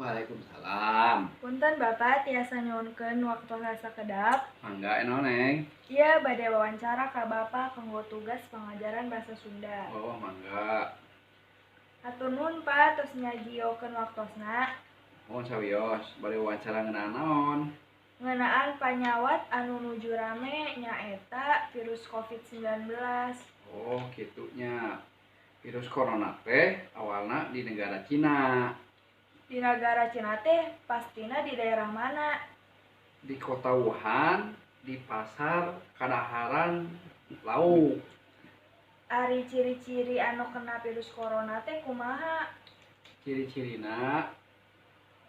Waalaikumsalam. Punten, Bapak, tiasa nyuhunkeun waktosna sakedap? Mangga, naon, Neng? Ieu bade wawancara ka Bapak kanggo tugas pangajaran Basa Sunda. Oh, mangga. Hatur nuhun, Pak, tos nyayogikeun waktosna. Oh, sawios, bade wawancara ngeunaan naon? Ngeunaan panyawat anu nuju rame, nyaeta virus COVID-19. Oh, kitu nya. Virus corona teh awalna di negara Cina. Di nagara Cina teh pastina di daerah mana? Di kota Wuhan, di pasar kadaharan lauk. Ari ciri-ciri anu kena virus corona teh kumaha? Ciri-cirina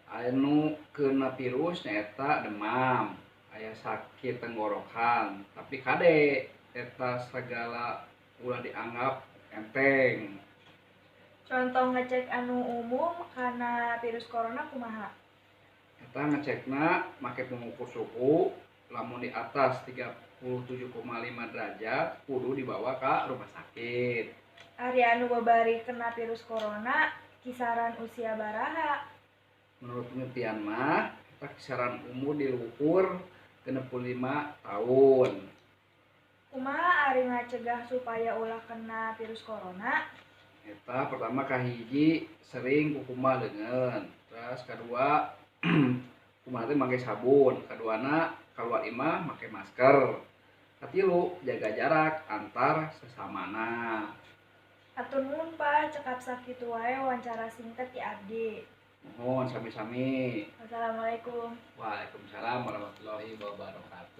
anu kena virus nyaeta demam, aya sakit tenggorokan, tapi kade, eta sagala ulah dianggap enteng. Contoh ngecek anu umum kana virus corona kumaha? Eta ngecekna make pengukur suhu, lamun di atas 37,5 derajat kudu dibawa ke rumah sakit. Ari anu babari kena virus corona kisaran usia baraha? Menurut penelitian mah eta kisaran umur di luhur 65 tahun. Kumaha ari ngacegah supaya ulah kena virus corona? Eta pertama, kahiji, sering kukumbah leungeun, terus kadua kumaha teh make sabun, kaduana keluar imah make masker, katilu jaga jarak antar sesamana. Hatur nuhun, Pak, cekap sakitu wae wawancara singkat ti abdi. Muhun, sami-sami. Wassalamualaikum. Waalaikumsalam warahmatullahi wabarakatuh.